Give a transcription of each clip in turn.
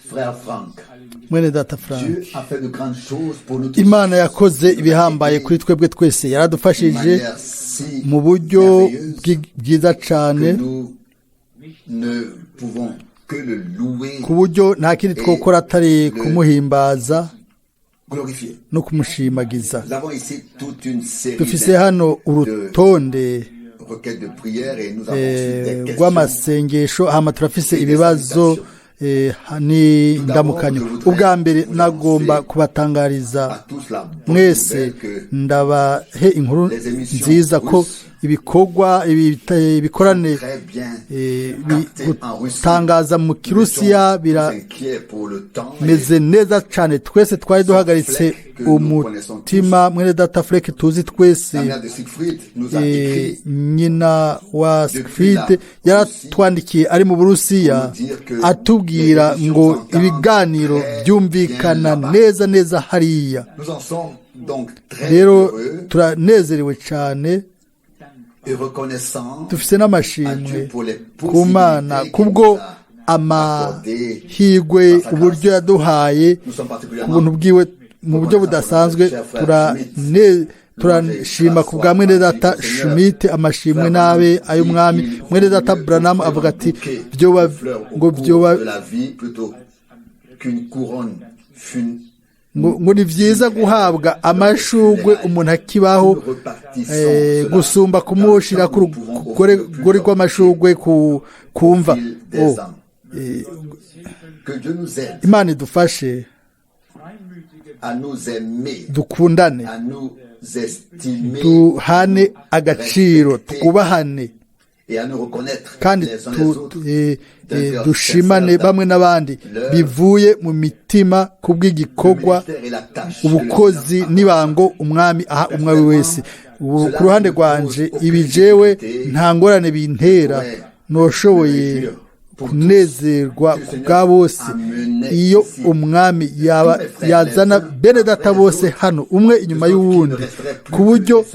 Frère Frank, Mwene data Frank, Dieu a fait de grandes choses pour nous tous. Imana yakoze ibihambaye kuri twebwe twese, D'une yaradufashije manière si mu buryo merveilleuse bwiza que cane, nous ne pouvons que le louer, ku buryo nta kindi twokora atari kumuhimbaza glorifier. no kumushimagiza. Nous avons ici toute une série Dufise hano urutonde de requêtes de prière et nous avons aussi des questions. rw'amasengesho, hama turafise ibibazo n'indamukanyo. Ubwa mbere nagomba kubatangariza À tous la bonne mwese, nouvelle que ndabahe inkuru nziza ko ibikorwa ibikorane très bien capté en Russie. gutangaza mu Kirusiya Nous bira sommes inquiets pour le temps et meze neza cyane. Twese twari duhagaritse umutima. Mwene data Fureke tuzi twese, la mère de Siegfried nous a écrit nyina wa Siegfried yaratwandikiye ari mu Burusiya, atubwira ngo ibiganiro byumvikana neza neza hariya. Nous en sommes donc très Rero heureux turanezerewe cyane, et reconnaissants dufise à n'amashimwe Dieu pour les ku Mana possibilités qu'il kubwo nous a amahirwe, uburyo yaduhaye Nous sommes ku particulièrement buntu bwiwe mu buryo budasanzwe. Turashima ku bwa mwene data Schmidt, amashimwe n'abe ay'Umwami. Mwene data Branham avuga ati byoba ngo byoba de la vie plutôt qu'une couronne ngo ni byiza guhabwa amashugwe umuntu akibaho gusumba kumushira ku rugori rw'amashugwe ku kumva. Oh, Que Dieu nous aide Imana idufashe à nous aimer, dukundane, à nous estimer duhane agaciro, twubahane et à nous reconnaître kandi les uns les autres dushimane bamwe n'abandi bivuye mu mitima kubw'igikorwa, Le ministère et la tâche que le ubukozi Seigneur n'ibango Umwami aha umwe wese. Ubu ku ruhande rwanje, ibi jewe nta ngorane bintera, noshoboye kunezerwa ku bwa bose iyo Umwami yaba yazana bene data bose hano umwe inyuma y'uwundi, ku buryo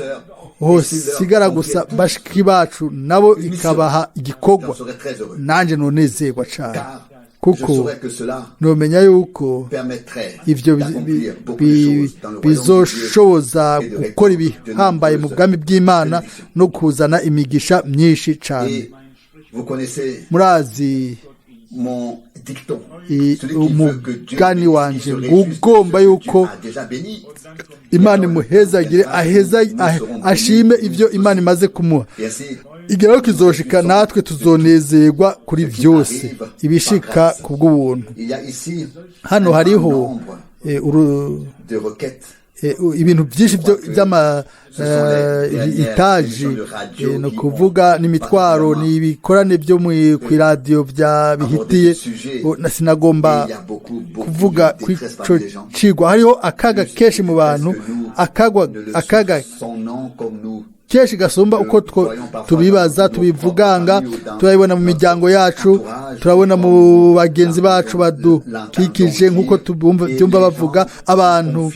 hosigara gusa bashiki bacu, nabo ikabaha igikorwa. J'en serais très heureux. Nanjye nonezerwa cyane, Car je kuko saurais que cela nomenya yuko permettrait ivyo d'accomplir beaucoup de choses dans le royaume de Dieu bizoshoboza et de gukora répandre de ibihambaye mu nombreuses bwami bw'Imana bénédictions. no kuzana imigisha myinshi cyane. Et vous connaissez Murazi mon dicton. Celui qui veut que Dieu umugani bénisse, wanje il se ngo réjouisse de ugomba ce que yuko Dieu a déjà béni. Imana imuhezagire, aheza ashime ivyo Imana imaze kumuha. Et ainsi, Igihe rero kizoshika, natwe tuzonezerwa kuri byose ibishika ku bw'ubuntu. il y a ici Hano un grand hariho nombre de requêtes. Ibintu byinshi by'ama itaji, ni ukuvuga n'imitwaro, ni ibikorane byo ku iradiyo bya bihitiye. Sinagomba Et il y a beaucoup, beaucoup kuvuga de ku détresse ico parmi les gens. cigwa. Hariho akaga kenshi mu bantu, Est-ce que nous akagwa ne le akaga soupçonnons comme nous kenshi gasumba uko tubibaza, tubivuganga. Turabibona mu miryango yacu, turabona mu bagenzi bacu badukikije, nk'uko byumva bavuga. Abantu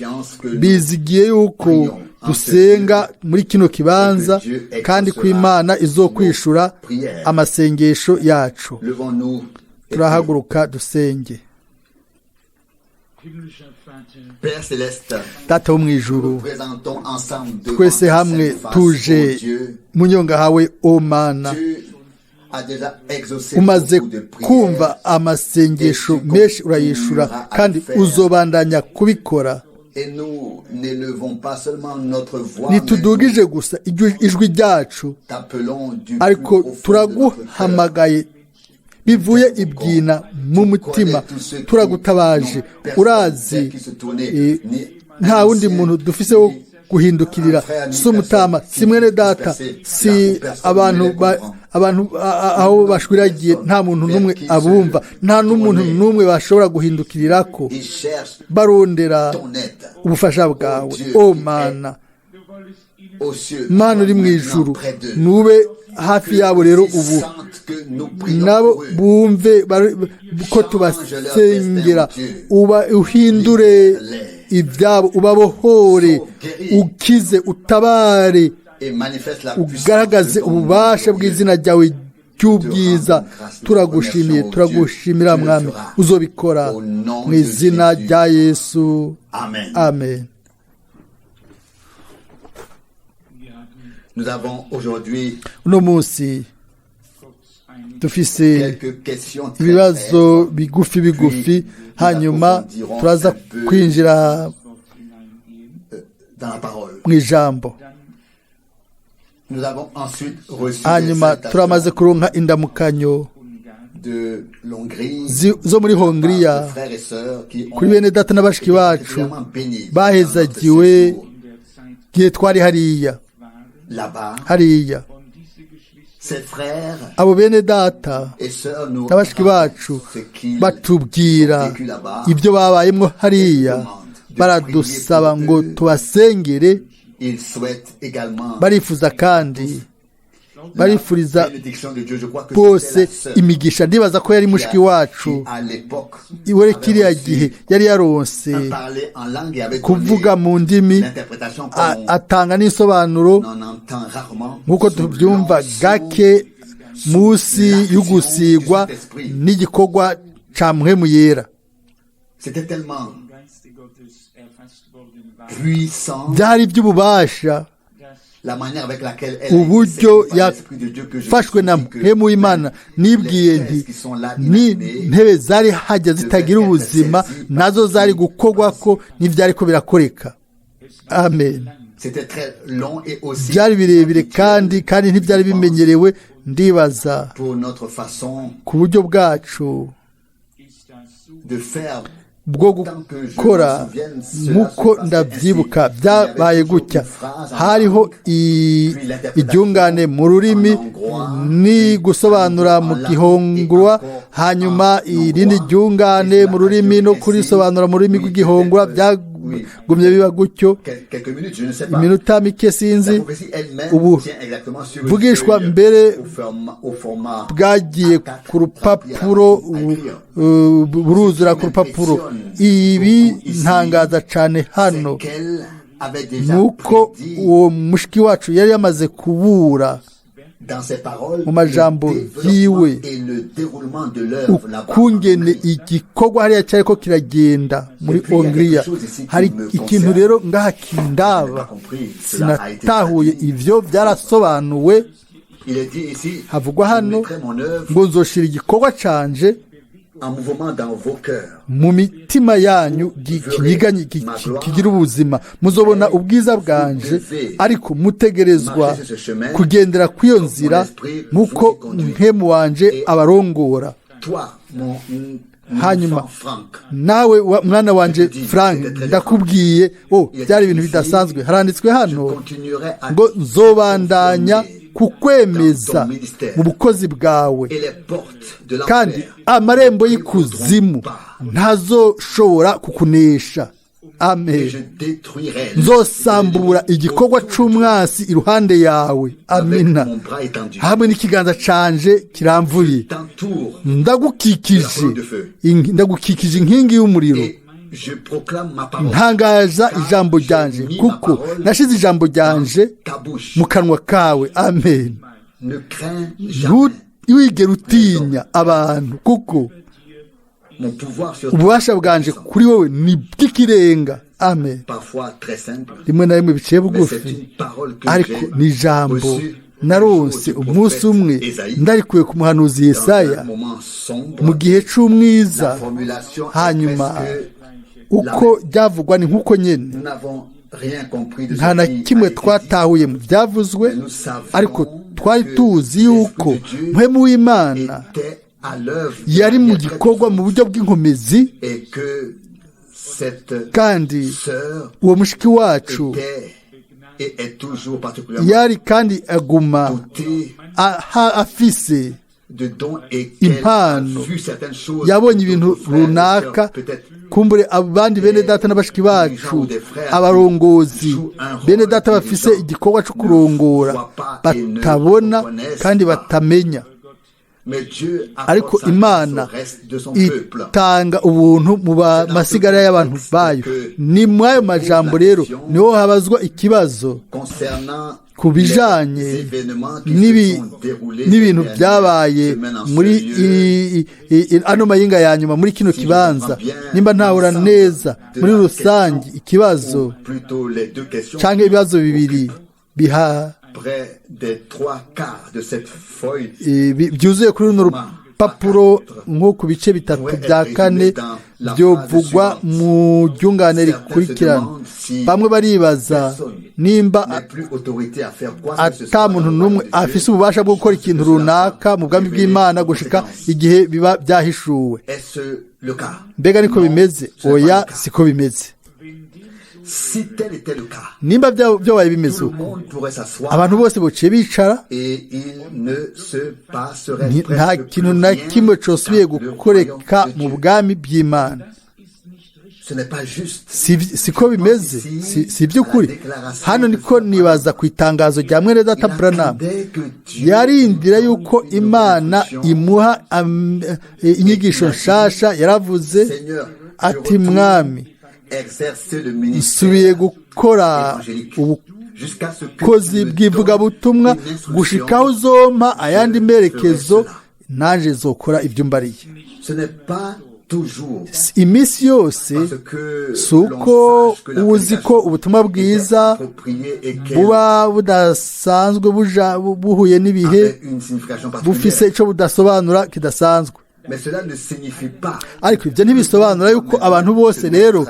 bizigiye yuko dusenga muri kino kibanza kandi ko Imana izokwishura amasengesho yacu. Levons-nous et Turahaguruka dusenge. Himmlischer Vater, Père céleste, Data wo mu ijuru, nous présentons ensemble devant twese ta hamwe sainte face, tuje ô Dieu. mu nyonga hawe, o Mana. Tu as déjà exaucé Umaze beaucoup de prières kumva amasengesho menshi, urayishura, kandi uzobandanya kubikora. Et nous n'élevons pas seulement notre voix, mais Ntitudugije gusa ijwi ryacu, nous t'appelons du plus ariko profond de notre cœur. turaguhamagaye bivuye ibwina mu mutima, turagutabaje. Urazi nta wundi muntu dufise wo guhindukirira, si umutama, si mwene data, si abantu abantu aho bashwiragiye, nta muntu n'umwe abumva, nta n'umuntu n'umwe bashobora guhindukirirako Ils cherchent barondera ton aide. ubufasha bwawe, o Mana. du wolltest ihnen Aux cieux, Mana uri mu maintenant ijuru, près d'eux. nube hafi yabo rero Qu'ils ubu, sentent que nous prions nabo pour eux. bumve ko tubasengera. Uba uhindure ibyabo, ubabohore, ukize, utabare, Et manifeste la puissance ugaragaze de ton nom ububasha glorieux. bw'izina ryawe ry'ubwiza. Turagushimiye, turagushimira Mwami, uzobikora mu izina rya Yesu, amen. Uno munsi dufise ibibazo bigufi bigufi, hanyuma turaza kwinjira mu ijambo. Hanyuma turamaze kuronka indamukanyo zo muri Hongiriya kuri bene data na bashiki bacu bahezagiwe gihe twari hariya hariya. Abo bene data na bashiki bacu batubwira ibyo babayemo hariya, baradusaba ngo tubasengere. Barifuza kandi barifuriza bose imigisha. Ndibaza ko yari mushiki wacu iwe kiriya gihe yari yaronse kuvuga mu ndimi, atanga n'isobanuro nk'uko tubyumva gake munsi y'ugusigwa n'igikorwa ca Mpwemu Yera. Byari by'ububasha uburyo yafashwe na Mpwemu w'Imana. Nibwiye nti n'intebe zari hajya zitagira ubuzima nazo zari gukorwa ko n'ibyari ko birakoreka. Amen. Byari birebire kandi ntibyari bimenyerewe. Ndibaza ku buryo bwacu bwo gukora, nk'uko ndabyibuka byabaye gutya. Hariho iryungane mu rurimi ni gusobanura mu gihongwa, hanyuma irindi ryungane mu rurimi no kurisobanura mu rurimi rw'igihongwa. Byagumye biba gutyo iminota mike, sinzi. Ubu bwishwa mbere bwagiye ku rupapuro, buruzura ku rupapuro. Ibi ntangaza cyane hano nuko uwo mushiki wacu yari yamaze kubura mu majambo yiwe ukungene igikorwa hariya cyari ko kiragenda muri Hongiriya. Hari ikintu rero ngaha kindaba sinatahuye, ivyo byarasobanuwe. Havugwa hano ngo nzoshira igikorwa canje mu mitima yanyu kinyiganye kigira ubuzima, muzobona ubwiza bwanje. Ariko mutegerezwa kugendera kw'iyo nzira nk'uko Mpwemu wanje abarongora. Hanyuma nawe mwana wanje Frank, ndakubwiye byari ibintu bidasanzwe. Haranditswe hano ngo nzobandanya kukwemeza mu bukozi bwawe, kandi amarembo y'ikuzimu ntazoshobora kukunesha. Amen. Nzosambura igikorwa c'umwasi iruhande yawe. Amina. Hamwe n'ikiganza canje kiramvuye, ndagukikije inkingi y'umuriro, ntangaza ijambo ryanje, kuko nashize ijambo ryanje mu kanwa kawe. Amen. Ntiwigere utinya abantu, kuko ububasha bwanje kuri wowe ni bw'ikirenga. Amen. Rimwe na rimwe biciye bugufi, ariko ni ijambo naronse umunsi umwe ndarikuye ku muhanuzi Yesaya mu gihe c'umwiza. Hanyuma uko byavugwa ni nk'uko nyene, nta na kimwe twatahuye mu byavuzwe, ariko twari tuzi yuko Mpwemu w'Imana yari mu gikorwa mu buryo bw'inkomezi, kandi uwo mushiki wacu yari kandi aguma afise impano, yabonye ibintu runaka. Kumbure abandi bene data n'abashiki bacu, abarongozi bene data bafise igikorwa cyo kurongora batabona kandi batamenya. Ariko Imana itanga ubuntu mu masigara y'abantu bayo. Ni muri ayo majambo rero niho habazwa ikibazo ku bijanye n'ibintu byabaye muri ano mayinga ya nyuma muri kino kibanza. Nimba ntahura neza, muri rusange ikibazo canke ibibazo bibiri biha byuzuye kuri runo rupapuro nko ku bice bitatu bya kane byovugwa mu ryungane rikurikirana. Bamwe baribaza nimba ata muntu n'umwe afise ububasha bwo gukora ikintu runaka mu bwami bw'Imana gushika igihe biba byahishuwe. Mbega niko bimeze? Oya, siko bimeze. Nimba byabaye bimeze uko, abantu bose bociye bicara, nta kintu na kimwe cosubiye gukoreka mu bwami bw'Imana. Siko bimeze, si iby'ukuri. Hano niko nibaza ku itangazo rya mwene data Branham. Yarindira yuko Imana imuha inyigisho nshasha. Yaravuze ati: Mwami, nsubiye gukora ubukozi bw'ivugabutumwa gushikaho uzompa ayandi merekezo, nanje zokora ibyo mbariye. Iminsi yose si uko uzi ko ubutumwa bwiza buba budasanzwe buhuye n'ibihe, bufise icyo budasobanura kidasanzwe. Ariko ibyo ntibisobanura yuko abantu bose rero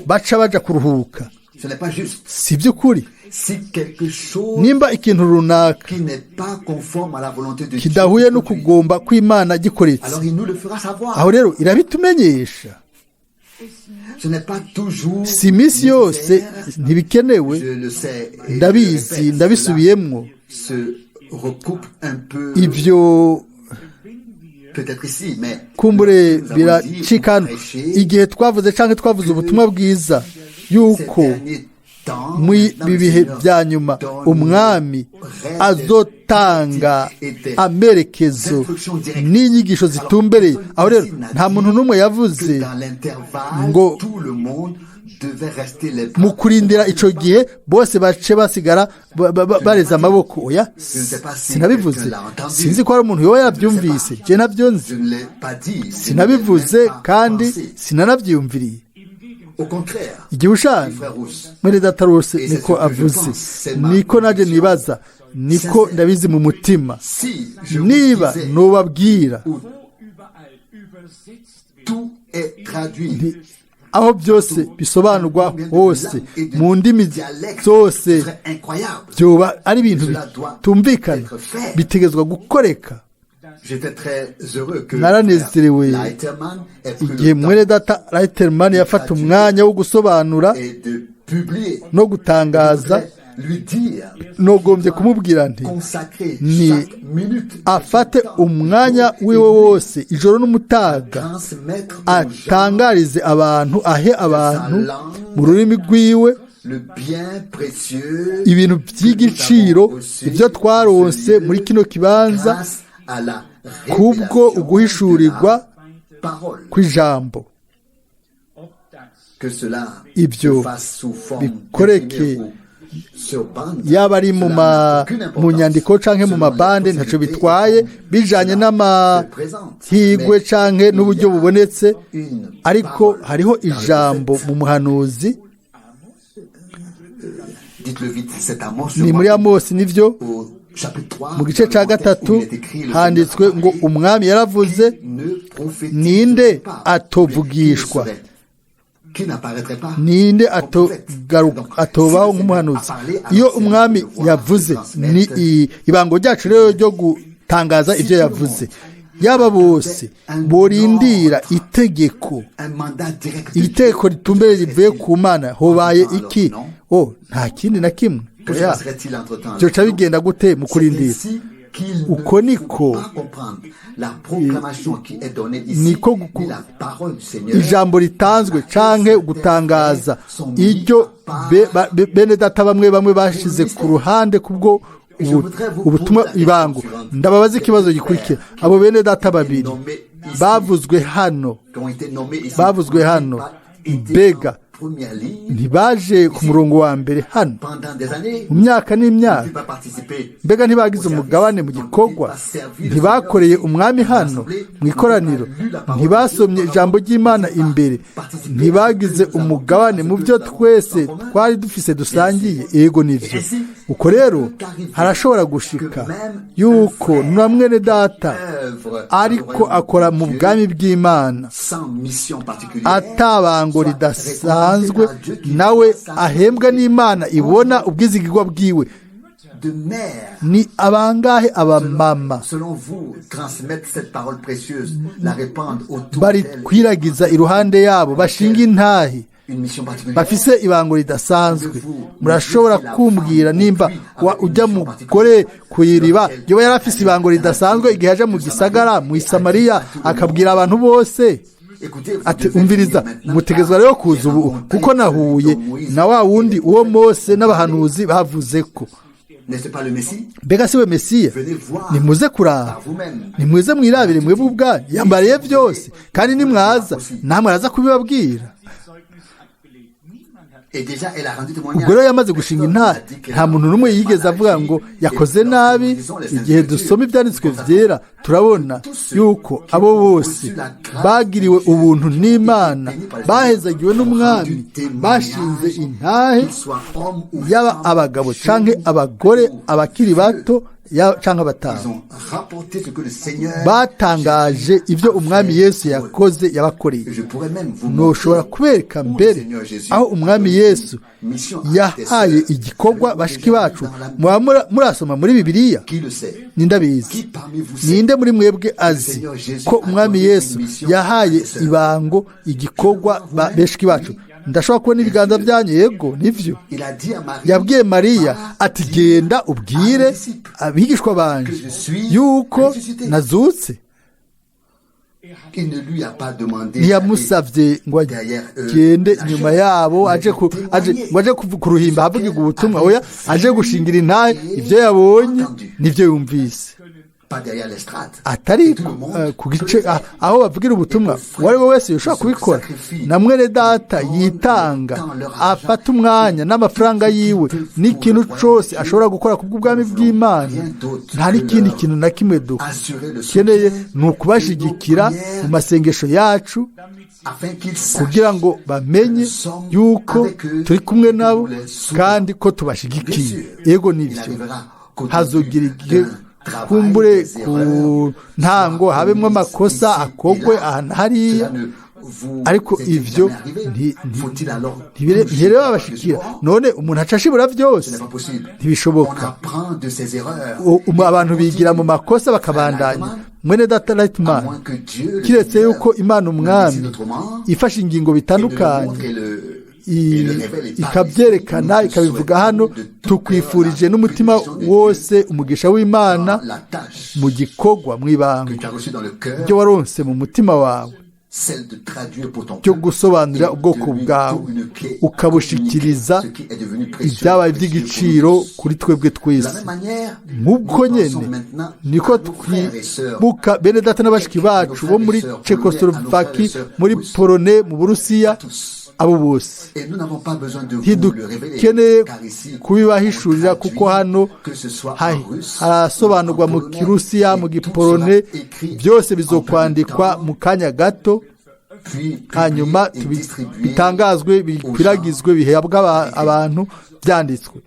baca baja kuruhuka. Si iby'ukuri. Nimba ikintu runaka kidahuye no kugomba kw'Imana gikoretse, aho rero irabitumenyesha. Si iminsi yose, ntibikenewe, ndabizi, ndabisubiyemwo ibyo kumbure biracikana. Igihe twavuze canke twavuze ubutumwa bwiza yuko muri bihe bya nyuma umwami azotanga amerekezo n'inyigisho zitumbereye, aho rero nta muntu n'umwe yavuze ngo mu kurindira ico gihe bose bace basigara bareze amaboko. Oya, sinabivuze. Sinzi ko hari umuntu yoba yabyumvise. Je ntabyo nzi, sinabivuze kandi sinanavyiyumviriye. Igihe ushana mwene data rwose niko avuze, niko naje nibaza, niko ndabizi mu mutima. Niba nobabwira aho byose bisobanurwa hose mu ndimi zose, byoba ari ibintu bitumvikana, bitegezwa gukoreka. Naranezerewe igihe mwene data Leiterman yafata umwanya wo gusobanura no gutangaza. Nogombye kumubwira nti ni afate umwanya wiwe wose, ijoro n'umutaga, atangarize abantu, ahe abantu mu rurimi rwiwe ibintu by'igiciro, ibyo twaronse muri kino kibanza kubwo uguhishurirwa kw'ijambo. Ibyo bikoreke yaba ari mu nyandiko canke mu mabande, ntaco bitwaye, bijanye n'amahigwe canke n'uburyo bubonetse. Ariko hariho ijambo mu muhanuzi, ni muri Amosi, nivyo, mu gice ca 3 handitswe ngo umwami yaravuze, ninde atovugishwa, ninde atobaho nk'umuhanuzi? Iyo umwami yavuze, ni ibango ryacu rero ryo gutangaza ibyo yavuze. Yaba bose borindira itegeko, itegeko ritumbere rivuye ku Mana, hobaye iki? O, nta kindi na kimwe. Byoca bigenda gute mu kurindira? Uko niko niko ijambo ritanzwe canke gutangaza iryo bene data bamwe bamwe bashize ku ruhande kubwo ubutumwa ibango. Ndababaza ikibazo gikurikira: abo bene data babiri bavuzwe hano, mbega ntibaje ku murongo wa mbere hano mu myaka n'imyaka? Mbega ntibagize umugabane mu gikorwa? Ntibakoreye umwami hano mu ikoraniro? Ntibasomye ijambo ry'Imana imbere? Ntibagize umugabane mu byo twese twari dufise dusangiye? Ego, nivyo. Uko rero harashobora gushika yuko na mwene data ariko akora mu bwami bw'Imana atabango ridasanzwe, nawe ahembwa n'Imana ibona ubwizigirwa bwiwe. Ni abangahe abamama barikwiragiza iruhande yabo bashinga intahe bafise ibango ridasanzwe? Murashobora kumbwira nimba ujya mugore ku iriba yoba yari afise ibango ridasanzwe igihe aja mu gisagara mu Isamariya akabwira abantu bose ati: umviriza, mutegezwa rero kuza ubu, kuko nahuye na wa wundi uwo Mose n'abahanuzi bavuze ko. Mbega si we Mesiya? Nimuze kuraba, nimuze mwirabire mwebwe ubwanyu, yambariye byose, kandi nimwaza namwe araza kubibabwira. Ubwo rero yamaze gushinga intare, nta muntu n'umwe yigeze avuga ngo yakoze nabi. Igihe dusoma ibyanditswe byera turabona yuko abo bose bagiriwe ubuntu n'Imana, bahezagiwe n'umwami, bashinze intahe, yaba abagabo canke abagore, abakiri bato canke abatanu, batangaje ibyo umwami Yesu yakoze yabakoreye. Ntushobora kubereka mbere aho umwami Yesu yahaye igikorwa bashiki bacu? Murasoma muri Bibiliya? Nindabizi, ninde muri mwebwe azi ko umwami Yesu yahaye ibango igikorwa bashiki bacu? Ndashobora kubona ibiganza byanyu. Yego, nivyo. Yabwiye Mariya ati: genda ubwire abigishwa banje yuko nazutse. Ntiyamusavye ngo agende inyuma yabo aje ngo aje ku ruhimba havugirwa ubutumwa. Oya, aje gushingira intahe ibyo yabonye nivyo yumvise, atari ku gice aho bavugira ubutumwa. Uwo ari we wese yoshobora kubikora. Na mwene data yitanga, afata umwanya n'amafaranga yiwe n'ikintu cose ashobora gukora kubw'ubwami bw'Imana. Nta n'ikindi kintu na kimwe dukeneye, ni ukubashigikira mu masengesho yacu kugira ngo bamenye yuko turi kumwe nabo kandi ko tubashigikiye. Ego, nivyo. Hazogira igihe kumbure ku ntango habemwo amakosa akogwe ahantu hariya, ariko ivyo ntibireba babashikira. None umuntu aca ashibura byose? Ntibishoboka. Abantu bigira mu makosa bakabandanya. Mwene data Lightman, kiretse yuko Imana umwami ifashe ingingo bitandukanye ikabyerekana ikabivuga hano, tukwifurije n'umutima wose umugisha w'Imana mu gikorwa mw'ibanga ibyo waronse mu mutima wawe cyo gusobanurira ubwoko bwawe, ukabushikiriza ibyabaye by'igiciro kuri twebwe twese. Nk'uko nyene niko twibuka bene data n'abashiki bacu bo muri Czechoslovaki, muri Polone, mu Burusiya, abo bose ntidukeneye kubibahishurira, kuko hano harasobanurwa mu Kirusiya, mu Gipolone, byose bizokwandikwa mu kanya gato, hanyuma bitangazwe, bikwiragizwe, bihabwa abantu byanditswe.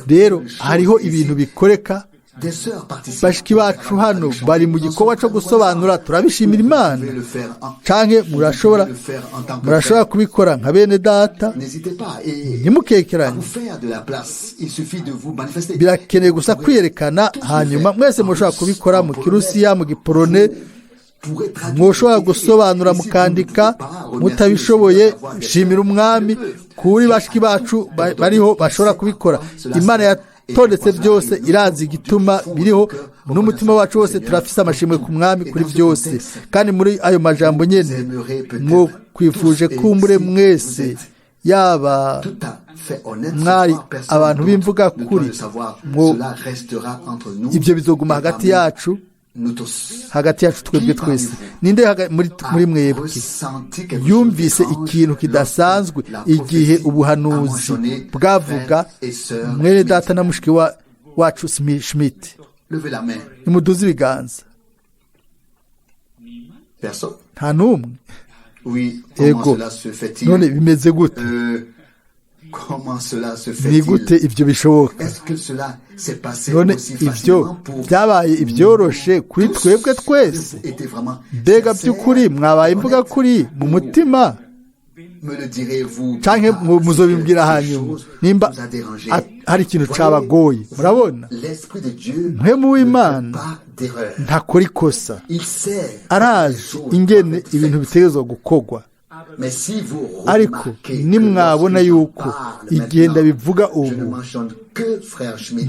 Rero hariho ibintu bikoreka. Bashiki bacu hano bari mu gikorwa cyo gusobanura, turabishimira Imana. Canke murashobora kubikora nka bene data, ntimukekeranye. Birakeneye gusa kwiyerekana, hanyuma mwese mushobora kubikora mu Kirusiya, mu Gipolone, mwoshobora gusobanura mukandika. Mutabishoboye, shimira umwami kuri bashiki bacu bariho bashobora kubikora. Imana yatondetse byose, irazi igituma biriho. N'umutima wacu wose turafise amashimwe ku mwami kuri byose. Kandi muri ayo majambo nyene mwo kwifuje kumbure mwese, yaba mwari abantu b'imvuga kuri, ibyo bizoguma hagati yacu, hagati yacu twebwe twese. Ninde muri mwebwe yumvise ikintu kidasanzwe igihe ubuhanuzi bwavuga mwene data na mushiki wacu Schmidt? Nimuduze ibiganza. Nta n'umwe. Ego, none bimeze gute? Ni gute ibyo bishoboka? None ibyo byabaye ibyoroshe kuri twebwe twese? Mbega by'ukuri mwabaye imvuga kuri mu mutima, canke muzobimbwira hanyuma nimba hari ikintu cabagoye? Murabona, mpwemu w'Imana ntakora ikosa, arazi ingene ibintu bitegerezwa gukorwa. Ariko nimwabona yuko igihe ndabivuga ubu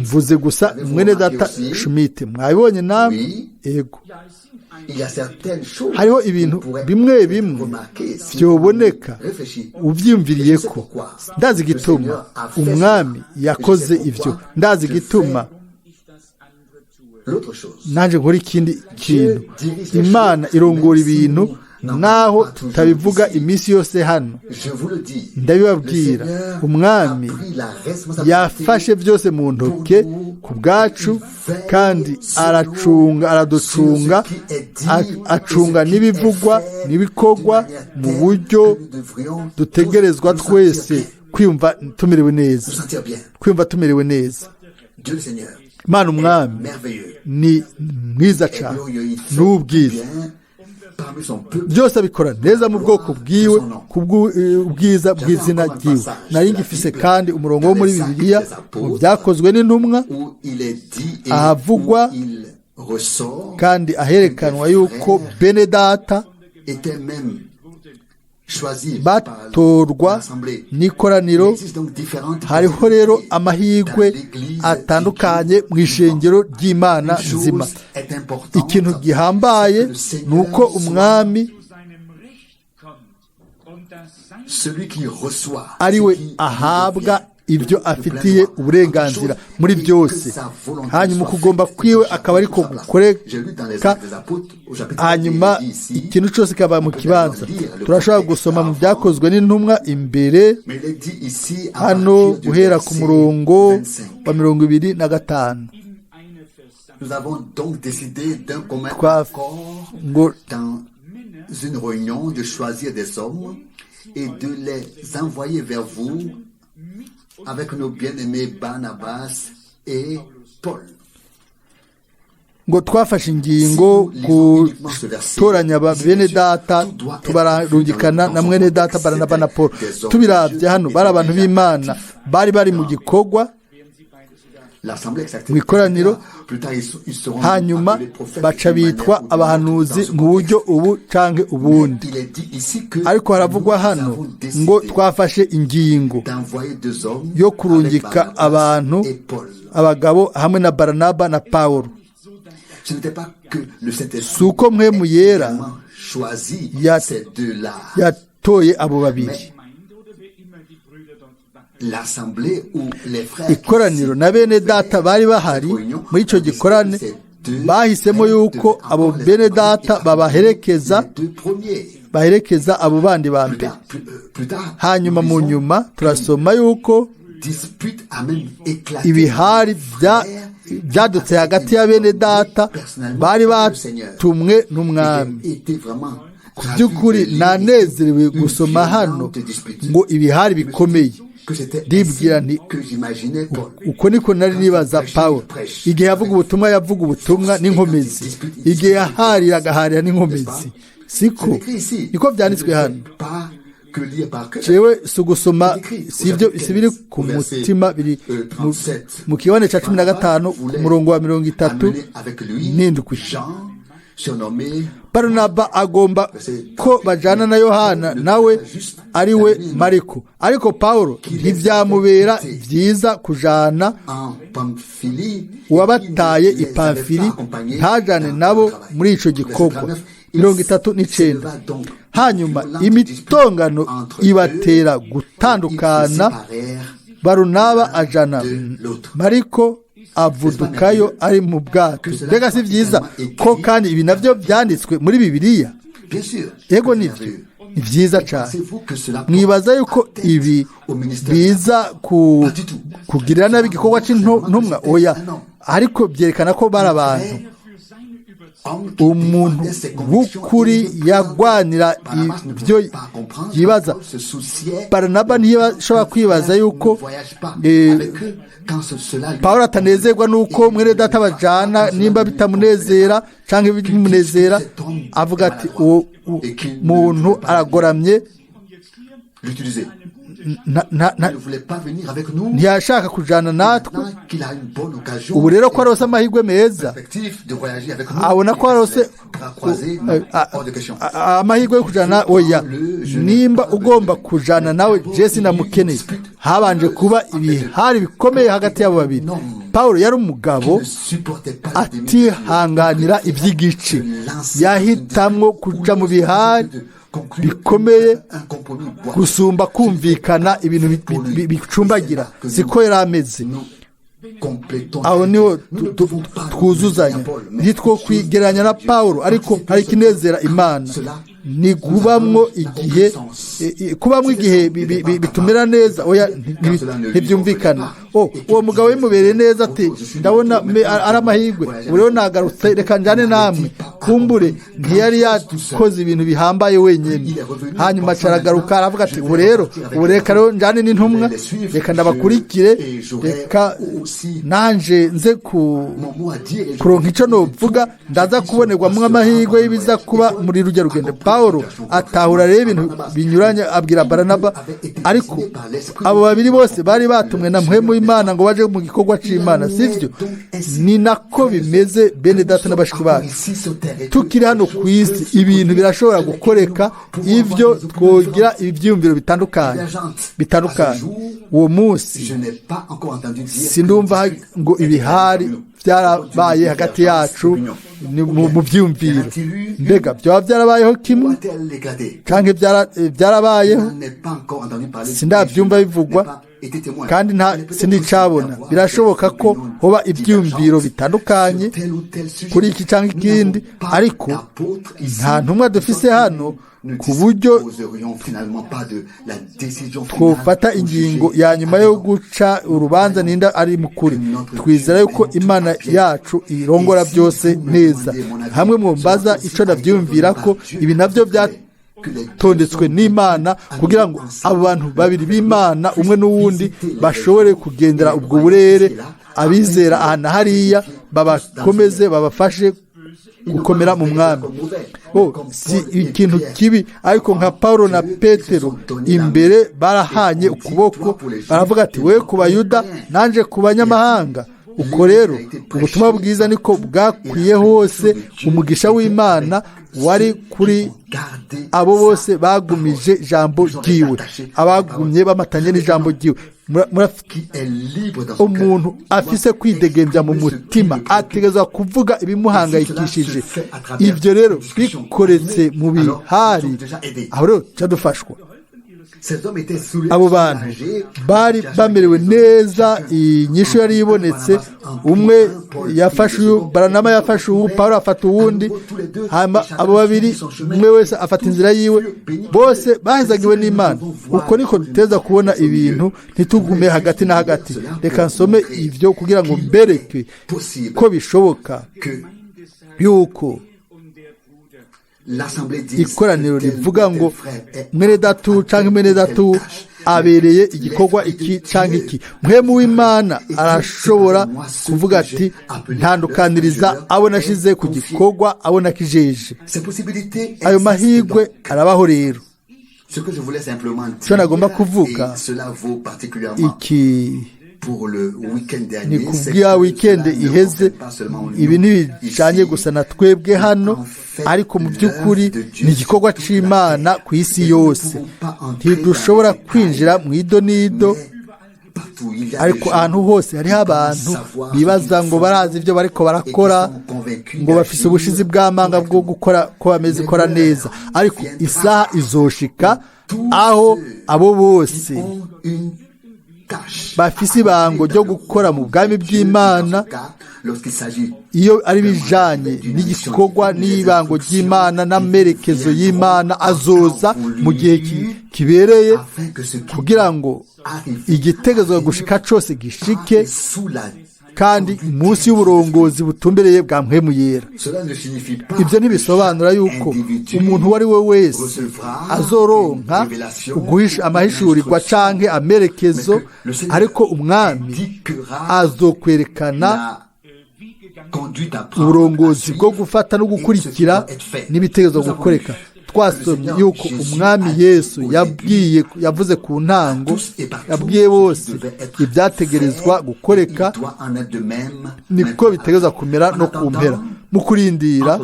mvuze gusa mwene data Schmidt, mwabibonye namwe? Ego, hariho ibintu bimwe bimwe vyoboneka uvyiyumviriye ko ndazi igituma umwami yakoze ivyo, ndazi igituma nanje nkora ikindi kintu. Imana irongora ibintu naho tutabivuga iminsi yose hano. Ndabibabwira, umwami yafashe byose mu ntoke ku bwacu, kandi aracunga, araducunga, acunga n'ibivugwa n'ibikorwa mu buryo dutegerezwa twese kwiyumva tumerewe neza, kwiyumva tumerewe neza. Imana umwami ni mwiza cyane, n'ubwiza byose abikora neza mu bwoko bwiwe, ku bwiza bw'izina ryiwe. Nari ngifise kandi umurongo wo muri Bibiliya mu byakozwe n'intumwa, ahavugwa kandi aherekanwa yuko bene data batorwa n'ikoraniro. Hariho rero amahirwe atandukanye mu ishengero ry'Imana nzima. Ikintu gihambaye ni uko umwami ariwe ahabwa ibyo afitiye uburenganzira muri byose, hanyuma kugomba kwiwe akaba ariko gukoreka, hanyuma ikintu cyose kaba mu kibanza. Turashobora gusoma mu byakozwe n'intumwa imbere hano guhera ku murongo wa 25. Ngo une réunion de choisir des hommes et de les envoyer vers vous avec nos bien-aimés Barnabas et Paul. Ngo twafashe ingingo gutoranya bene data tubararungikana na mwene data Baranaba na Paul. Tubiravye hano bari abantu b'Imana bari bari mu gikorwa mu ikoraniro, hanyuma baca bitwa abahanuzi mu buryo ubu canke ubundi. Ariko haravugwa hano ngo twafashe ingingo yo kurungika abantu, abagabo hamwe na Baranaba na Paulo. Si uko mpwemu yera yatoye abo babiri, ikoraniro na bene data bari bahari muri icyo gikorane bahisemo yuko abo bene data babaherekeza, baherekeza abo bandi ba mbere. Hanyuma mu nyuma turasoma yuko ibihari byadutse hagati ya bene data bari batumwe n'umwami. Ku by'ukuri nanezerewe gusoma hano ngo ibihari bikomeye. Ndibwira nti uko niko nari nibaza Pawulo igihe yavuga ubutumwa, yavuga ubutumwa n'inkomezi, igihe yaharira agaharira n'inkomezi. Siko niko byanditswe hano. Jewe si ugusoma, si biri ku mutima, biri mu kibane cya 15 ku murongo wa 37. Baranaba agomba ko bajana na Yohana nawe ari we Mariko, ariko Paulo ntibyamubera byiza kujana uwabataye i Pamfili, ntajane nabo muri ico gikorwa. 39. Hanyuma imitongano ibatera gutandukana, Barunaba ajana Mariko, avudukayo ari mu bwato. Mbega si byiza ko kandi ibi nabyo byanditswe muri Bibiliya? Yego, nibyo, ni byiza cyane. Mwibaza yuko ibi biza kugirira nabi igikorwa cy'intumwa? Oya, ariko byerekana ko bari abantu, umuntu w'ukuri yagwanira ibyo yibaza. Baranaba ntiyashobora kwibaza yuko Pawulo atanezerwa n'uko mwene data bajana, nimba bitamunezera cyangwa bimunezera, avuga ati uwo muntu aragoramye, ntiyashaka kujana natwe. Ubu rero ko arose amahirwe meza, abona ko arose amahirwe yo kujana, oya, nimba ugomba kujana nawe, jesi namukeneye. Habanje kuba ibihari bikomeye hagati y'abo babiri. Paul yari umugabo atihanganira iby'igice, yahitamwo kuja mu bihari bikomeye gusumba kumvikana ibintu bicumbagira. Siko yari ameze. Aho niho twuzuzanya. Ntitwo kwigereranya na Paul, ariko hari ikinezera Imana ni kubamwo igihe, kubamwo igihe bitumera neza. Oya, ntibyumvikana. Uwo mugabo bimubereye neza, ati ndabona ari amahirwe, ubu rero nagarutse, reka njyane namwe. Kumbure ntiyari yakoze ibintu bihambaye wenyine. Hanyuma aragaruka, aravuga ati ubu rero, ubu reka rero njyane n'intumwa, reka ndabakurikire, reka nanje nze kuronka icyo novuga, ndaza kubonerwamo amahirwe y'ibiza kuba muri rujya rugendo. Paul atahura rero ibintu binyuranye, abwira Baranaba. Ariko abo babiri bose bari batumwe na mpwemu w'Imana ngo baje mu gikorwa c'Imana, sivyo? Ni nako bimeze, bene data n'abashiki bacu. Tukiri hano ku isi, ibintu birashobora gukoreka, ivyo twogira ibyiyumviro bitandukanye bitandukanye. Uwo munsi sindumva ngo ibihari byarabaye hagati yacu mu byiyumviro. Mbega byaba byarabayeho kimwe cyangwa byarabayeho? Sindabyumva bivugwa, kandi nta sindicabona. Birashoboka ko hoba ibyiyumviro bitandukanye kuri iki cyangwa ikindi, ariko nta ntumwa dufise hano ku buryo twofata ingingo ya nyuma yo guca urubanza ninda ari mukuri. Twizera yuko Imana yacu irongora byose neza. Hamwe mwumbaza ico navyumvira, ko ibi navyo byatondetswe n'Imana kugira ngo abo bantu babiri b'Imana, umwe n'uwundi, bashobore kugendera ubwo burere, abizera aha na hariya, babakomeze, babafashe gukomera mu mwami. Si ikintu kibi, ariko nka Paul na Petero imbere barahanye ukuboko, baravuga ati we ku Bayuda, nanje ku banyamahanga. Uko rero ubutumwa bwiza niko bwakwiye hose. Umugisha w'Imana wari kuri abo bose bagumije ijambo ryiwe, abagumye bamatanye n'ijambo ryiwe. Umuntu afise kwidegembya mu mutima ategerezwa kuvuga ibimuhangayikishije. Ibyo rero bikoretse mu bihari, aho rero cyadufashwa. Abo bantu bari bamerewe neza, inyishu yari ibonetse. Umwe yafashe uyu, Baranaba yafashe uwu, Paul afata uwundi. Abo babiri umwe wese afata inzira yiwe, bose bahezagiwe n'Imana. Uko niko duteza kubona ibintu, ntitugume hagati na hagati. Reka nsome ibyo kugira ngo mbereke ko bishoboka yuko ikoraniro rivuga ngo mwene datu canke mwene datu abereye igikorwa iki canke iki. Mpwemu w'Imana arashobora kuvuga ati ntandukaniriza abo nashize ku gikorwa, abo nakijeje. Ayo mahirwe arabaho rero. Icyo nagomba kuvuga iki ni kubwira weekend iheze, ibi ntibijanye gusa na twebwe hano, ariko mu by'ukuri ni igikorwa c'Imana ku isi yose. Ntidushobora kwinjira mu idonido, ariko ahantu hose hariho abantu bibaza ngo barazi ibyo bariko barakora, ngo bafise ubushizi bw'amanga bwo gukora ko bameze kora neza, ariko isaha izoshika aho abo bose Bafise ibango ryo gukora mu bwami bw'Imana, iyo ari bijanye n'igikorwa n'ibango ry'Imana n'amerekezo y'Imana, azoza mu gihe kibereye kugira ngo igitegezo gushika cose gishike, kandi munsi y'uburongozi butumbereye bwa Mpwemu Yera. Ibyo ntibisobanura yuko umuntu uwo ari we wese azoronka uguhisha amahishurirwa canke amerekezo, ariko Umwami azokwerekana uburongozi bwo gufata no gukurikira n'ibitekerezo gukoreka. Twasomye yuko Umwami Yesu yabwiye, yavuze ku ntango, yabwiye bose ibyategerezwa gukoreka, niko bitegerezwa kumera no ku mpera. Mu kurindira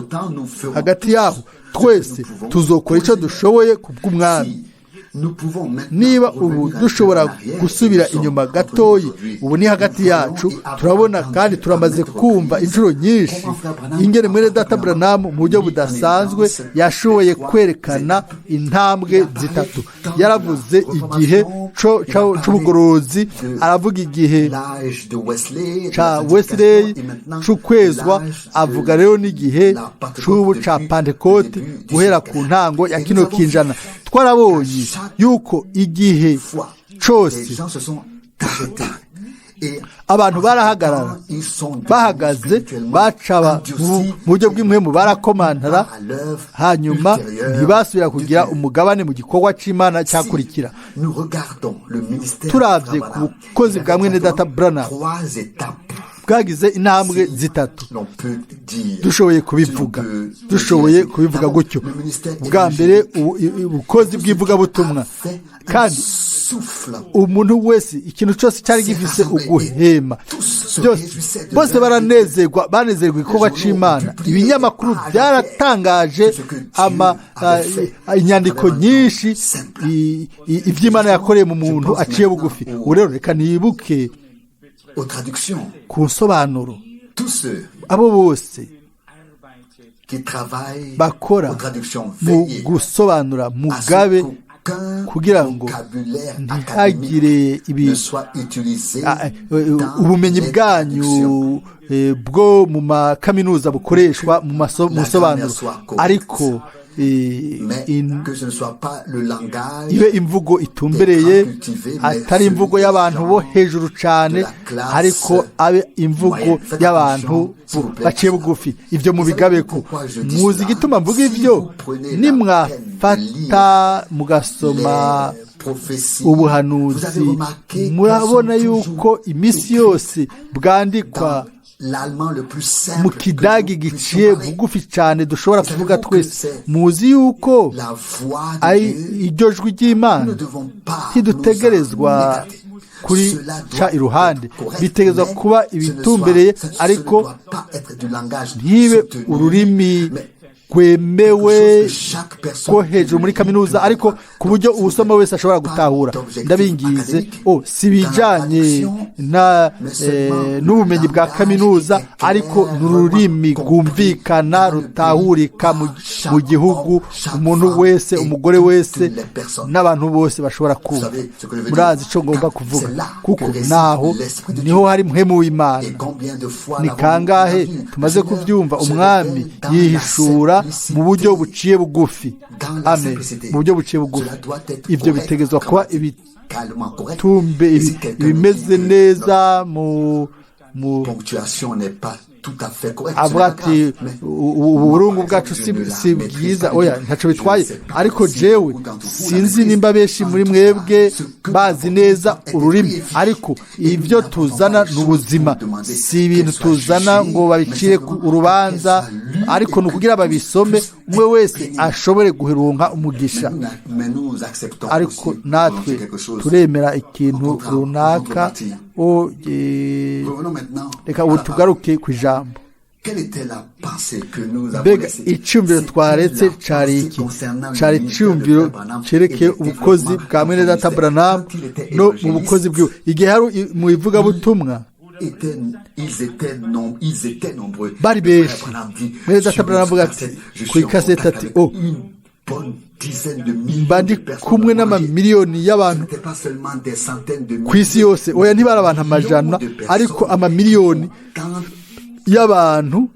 hagati yaho, twese tuzokora icyo dushoboye ku bw'Umwami. Niba ubu dushobora gusubira inyuma gatoyi, ubu ni hagati yacu, turabona kandi turamaze kumva inshuro nyinshi ingene mwene data Branham mu buryo budasanzwe yashoboye kwerekana intambwe zitatu. Yaravuze igihe c'ubugorozi, aravuga igihe ca Wesley c'ukwezwa, avuga rero n'igihe c'ubu ca Pentekote guhera ku ntango ya kino kinjana. Twarabonye yuko igihe cose abantu barahagarara, bahagaze bacaba mu buryo bw'impwemu, barakomantara, hanyuma ntibasubira kugira umugabane mu gikorwa c'Imana cyakurikira. Turavye ku bukozi bwa mwene data Branham, bwagize intambwe zitatu, dushoboye kubivuga gutyo. Bwa mbere, ubukozi bw'ivugabutumwa, kandi umuntu wese, ikintu cyose cyari gifise uguhema, byose, bose baranezerwa, banezerwa igikorwa c'Imana. Ibinyamakuru byaratangaje inyandiko nyinshi ivy'Imana yakoreye mu muntu aciye bugufi. Ubu rero reka nibuke ku nsobanuro, abo bose bakora mu gusobanura, mugabe kugira ngo ntihagire ubumenyi bwanyu bwo mu makaminuza bukoreshwa mu nsobanuro, ariko ibe imvugo itumbereye, atari imvugo y'abantu bo hejuru cyane, ariko abe imvugo y'abantu baciye bugufi. Ibyo mubigabeko. Muzi igituma mvuga ibyo? Nimwafata mugasoma ubuhanuzi, murabona yuko iminsi yose bwandikwa mu Kidagi giciye bugufi cyane dushobora kuvuga twese. Muzi yuko ari iryo jwi ry'Imana. Ntidutegerezwa kurica iruhande, bitegerezwa kuba ibitumbereye, ariko ntibe ururimi rwemewe ko hejuru muri kaminuza, ariko ku buryo uwusoma wese ashobora gutahura. Ndabingize, o si bijanye na n'ubumenyi bwa kaminuza, ariko ni ururimi rwumvikana, rutahurika mu gihugu, umuntu wese, umugore wese n'abantu bose bashobora kumva. Murazi ico ngomba kuvuga, kuko naho niho hari Mpwemu w'Imana. Ni kangahe tumaze kubyumva? Umwami yihishura mu buryo buciye bugufi. Amen, mu buryo buciye bugufi. Ibyo bitegezwa kuba ibitumbe ibimeze neza mu avuga ati uburungu bwacu si bwiza. Oya, ntaco bitwaye, ariko jewe sinzi nimba benshi muri mwebwe bazi neza ururimi, ariko ibyo tuzana ni ubuzima. Si ibintu tuzana ngo babicire urubanza, ariko ni ukugira babisome, umwe wese ashobore guherunka umugisha. Ariko natwe turemera ikintu runaka. Reka ubu tugaruke ku ijambo. Mbega icyumviro twaretse cari iki? Cari icyumviro cerekeye ubukozi bwa mwene data Branham no mu bukozi bwiwe igihe hari mu ivugabutumwa. Bari benshi. Mwene data Branham avuga ati ku ikaseti ati o Mba ndi kumwe n'amamiliyoni y'abantu ku isi yose. Oya, ntibari abantu amajana, ariko amamiliyoni y'abantu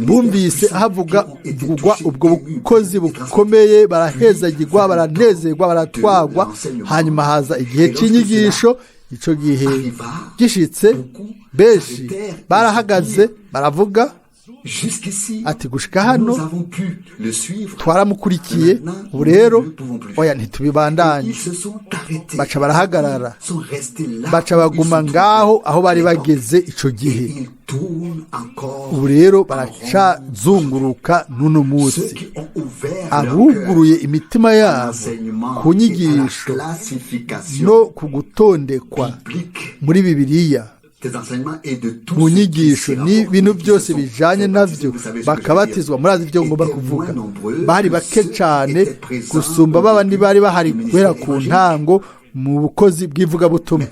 bumvise havuga vugwa ubwo bukozi bukomeye, barahezagirwa, baranezerwa, baratwagwa. Hanyuma haza igihe cy'inyigisho. Icyo gihe gishitse, benshi barahagaze baravuga ati: "Gushika hano twaramukurikiye, ubu rero oya, ntitubibandanye." Baca barahagarara, baca baguma ngaho aho bari bageze ico gihe. Ubu rero baracazunguruka n'uno munsi. Abuguruye imitima yabo ku nyigisho no ku gutondekwa muri Bibiliya, mu nyigisho n'ibintu byose bijanye navyo, bakabatizwa, murazi ibyo ngomba kuvuga, bari bake cyane gusumba babandi bari bahari guhera ku ntango mu bukozi bw'ivugabutumwa.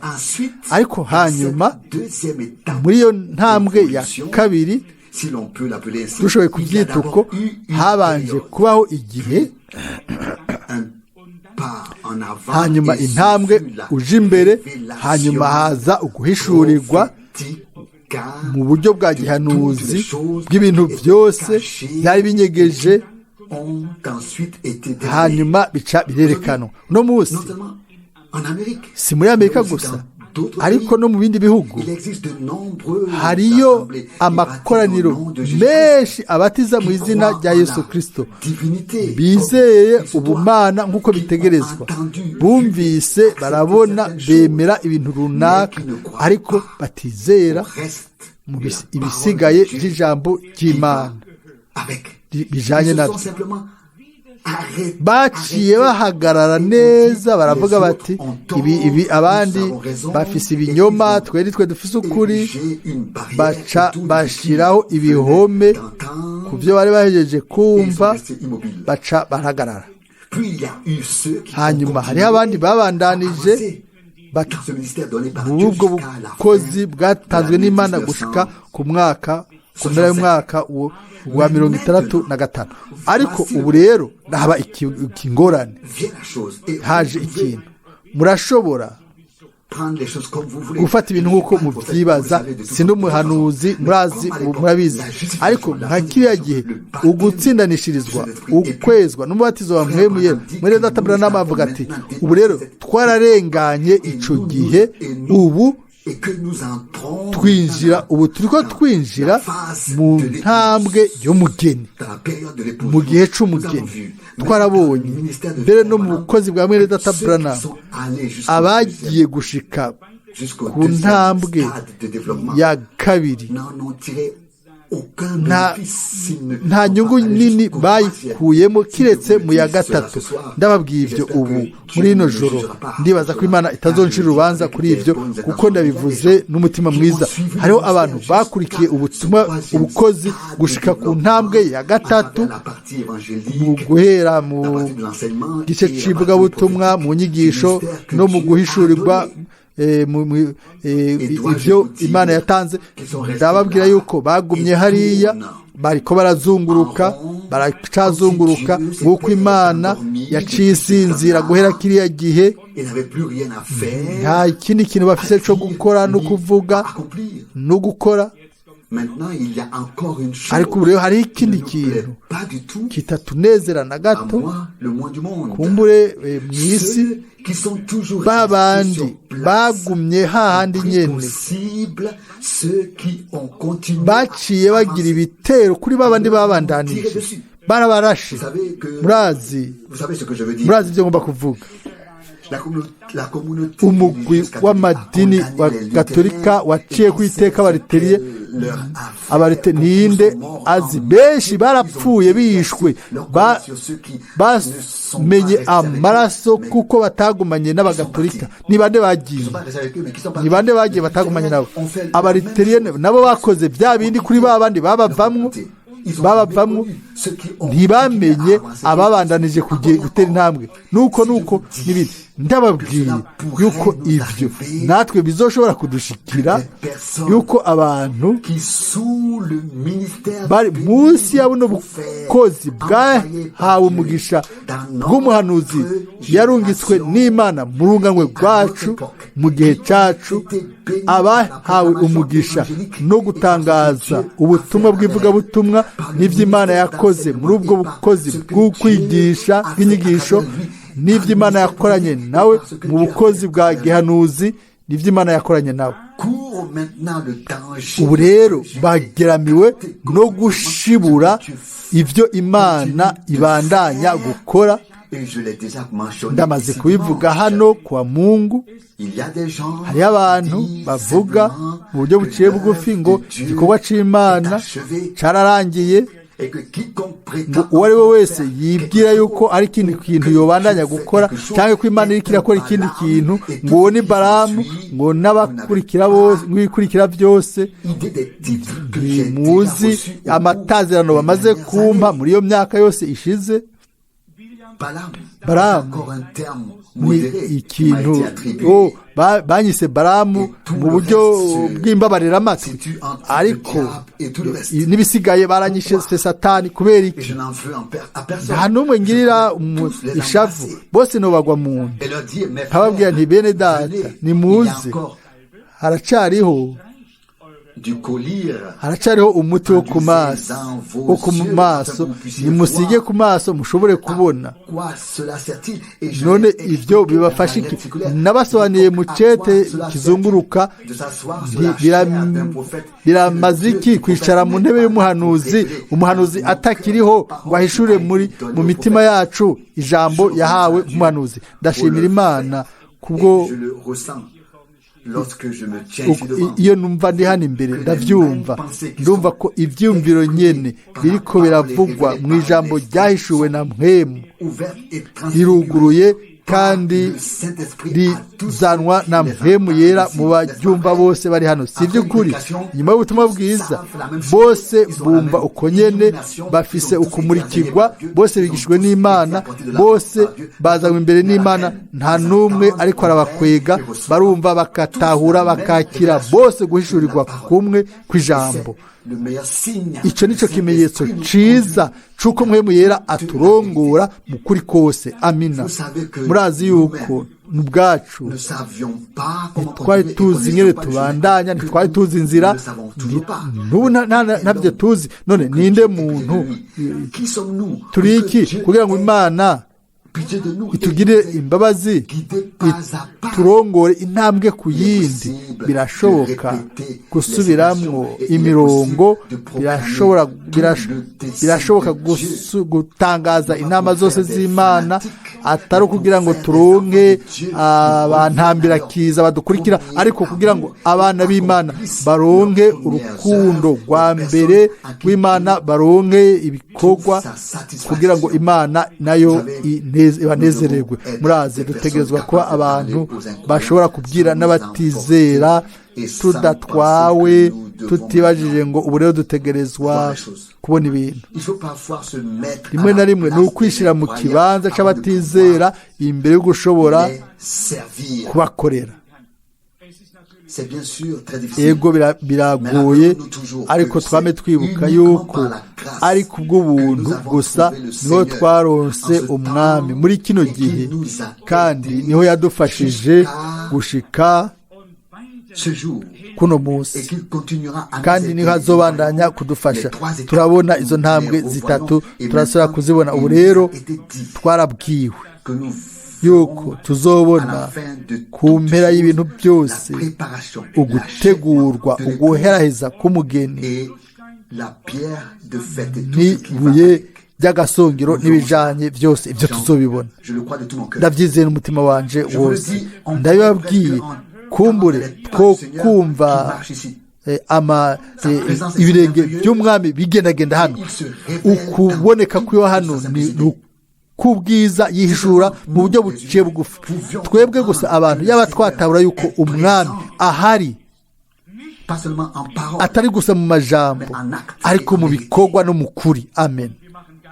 Ariko hanyuma, muri iyo ntambwe ya kabiri, dushoboye kubyita uko, habanje kubaho igihe, hanyuma intambwe uje imbere, hanyuma haza uguhishurirwa mu buryo bwa gihanuzi bw'ibintu byose byari binyegeje, hanyuma bica birerekanwa. Uno munsi, si muri Amerika gusa, ariko no mu bindi bihugu, hariyo amakoraniro menshi abatiza mu izina rya Yesu Kirisito, bizeye ubumana nk'uko bitegerezwa, bumvise, barabona, bemera ibintu runaka, ariko batizera mu ibisigaye by'ijambo ry'Imana bijanye nabyo. Baciye bahagarara neza, baravuga bati: "Ibi, ibi, abandi bafise ibinyoma, twe twe dufise ukuri." Baca bashiraho ibihome ku byo bari bahejeje kumva, baca barahagarara. Hanyuma hariho abandi babandanije muri ubwo bukozi bwatanzwe n'Imana gushika ku mwaka, ku mpera y'umwaka wa 65. Ariko ubu rero haba ikingorane, haje ikintu. Murashobora gufata ibintu nk'uko mubyibaza, si n'umuhanuzi, murazi, murabizi. Ariko nka kiriya gihe, ugutsindanishirizwa, ukwezwa n'umubatizo wa Mpwemu Yera, mwene data Branham avuga ati: "Ubu rero twararenganye ico gihe, ubu twinjira, ubu turiko twinjira mu ntambwe y'umugeni, mu gihe c'umugeni." Twarabonye mbere no mu bukozi bwa mwene data Branham, abagiye gushika ku ntambwe ya kabiri nta nyungu nini bayikuyemo kiretse mu ya gatatu. Ndababwiye ibyo ubu muri rino joro, ndibaza ko Imana itazoncira urubanza kuri ibyo, kuko ndabivuze n'umutima mwiza. Hariho abantu bakurikiye ubutumwa, ubukozi, gushika ku ntambwe ya gatatu, mu guhera mu gice c'ivugabutumwa, mu nyigisho no mu guhishurirwa ibyo Imana yatanze. Ndababwira yuko bagumye hariya, bariko barazunguruka, baracazunguruka, nk'uko Imana yaciye isinzira guhera kiriya gihe. Nta kindi kintu bafise co gukora no kuvuga no gukora. Ariko ubu rero hariho ikindi kintu kitatunezera na gato, kumbure mu isi, babandi bagumye hahandi nyene baciye bagira ibitero kuri babandi babandanije, barabarashe. Murazi, murazi ibyo ngomba kuvuga. Umugwi w'amadini wa Gatolika waciye ku iteka abaruteriye. Abarute ninde azi? Benshi barapfuye, bishwe, bamenye amaraso kuko batagumanye n'abagatolika. Ni bande bagiye? Ni bande bagiye batagumanye nabo? Abaruteriye nabo bakoze bya bindi kuri ba bandi babavamwo. Ntibamenye ababandanije gutera intambwe, nuko nuko n'ibindi. Ndababwiye yuko ibyo natwe bizoshobora kudushikira, yuko abantu bari munsi ya buno bukozi bwahawe umugisha bw'umuhanuzi yarungitswe n'Imana mu runganwe rwacu, mu gihe cyacu, abahawe umugisha no gutangaza ubutumwa bw'ivugabutumwa n'iby'Imana yakoze muri ubwo bukozi bw'ukwigisha bw'inyigisho, n'iby'Imana yakoranye nawe mu bukozi bwa gihanuzi, n'iby'Imana yakoranye nawe. Ubu rero bageramiwe no gushibura ibyo Imana ibandanya gukora. Ndamaze kubivuga hano kwa Mungu. Hariho abantu bavuga mu buryo buciye bugufi ngo igikorwa cy'Imana cyararangiye, ngo uwo ari we wese yibwira yuko ari ikindi kintu yobandanya gukora, cyangwa ko Imana iriko irakora ikindi kintu, ngo uwo ni Baramu, ngo n'abakurikira bose, n'ibikurikira byose. Ntimuzi amatazirano bamaze kumpa muri iyo myaka yose ishize. Baramu ni ikintu banyise Baramu mu buryo bw'imbabariramatwi, ariko n'ibisigaye baranyishe Satani. Kubera iki? Nta n'umwe ngirira ishavu, bose nobagwa mu nda. Nkababwira nti: bene data, nimuze, haracariho umuti wo ku maso, wo ku maso, nimusige ku maso mushobore kubona. None ibyo bibafasha iki? Nabasobanuriye mu cete kizunguruka, biramaze iki kwicara mu ntebe y'umuhanuzi, umuhanuzi atakiriho ngo ahishure mu mitima yacu ijambo yahawe nk'umuhanuzi? Ndashimira Imana kubwo iyo numva ndi hano imbere, ndabyumva, ndumva ko ibyumviro nyene biriko biravugwa mu ijambo ryahishuwe na Mpwemu, riruguruye kandi rizanwa na Mpwemu Yera mu baryumva bose bari hano. Si iby'ukuri? Nyuma y'ubutumwa bwiza, bose bumva uko nyene, bafise ukumurikirwa, bose bigishijwe n'Imana, bose bazanywe imbere n'Imana, nta n'umwe ariko arabakwega, barumva, bakatahura, bakakira bose guhishurirwa kumwe kw'ijambo. Icyo nicyo kimenyetso ciza c'uko Mpwemu Yera aturongora mu kuri kose. Amina. Murazi yuko ubwacu ntitwari tuzi ingene tubandanya, ntitwari tuzi inzira, n'ubu ntabyo tuzi. None ninde muntu turi iki kugira ngo Imana itugirire imbabazi, turongore intambwe ku yindi? Birashoboka gusubiramwo imirongo, birashoboka gutangaza inama zose z'Imana, atari ukugira ngo turonke abantambirakiza badukurikira, ariko kugira ngo abana b'Imana baronke urukundo rwa mbere rw'Imana, baronke ibikorwa kugira ngo Imana nayo ibanezererwe. Murazi, dutegerezwa kuba abantu bashobora kubwira n'abatizera tudatwawe, tutibajije ngo ubu rero dutegerezwa kubona ibintu. Rimwe na rimwe ni ukwishyira mu kibanza cy'abatizera imbere yo gushobora kubakorera. Ego, biragoye, ariko twame twibuka yuko ari kubw'ubuntu gusa niho twaronse Umwami muri kino gihe, kandi niho yadufashije gushika kuno munsi, kandi niho azobandanya kudufasha. Turabona izo ntambwe zitatu, turasubira kuzibona. Ubu rero twarabwiwe yuko tuzobona ku mpera y'ibintu byose ugutegurwa, uguheraheza k'umugeni n'ibuye ry'agasongero n'ibijanye byose. Ibyo tuzobibona, ndabyizeye n'umutima wanje wose. Ndabibabwiye, kumbure two kumva ibirenge by'Umwami bigendagenda hano. Ukuboneka kw'iwe hano ni kubwiza, yihishura mu buryo buciye bugufi. Twebwe gusa abantu yaba twatabura yuko Umwami ahari, atari gusa mu majambo, ariko mu bikorwa no mu kuri. Amen.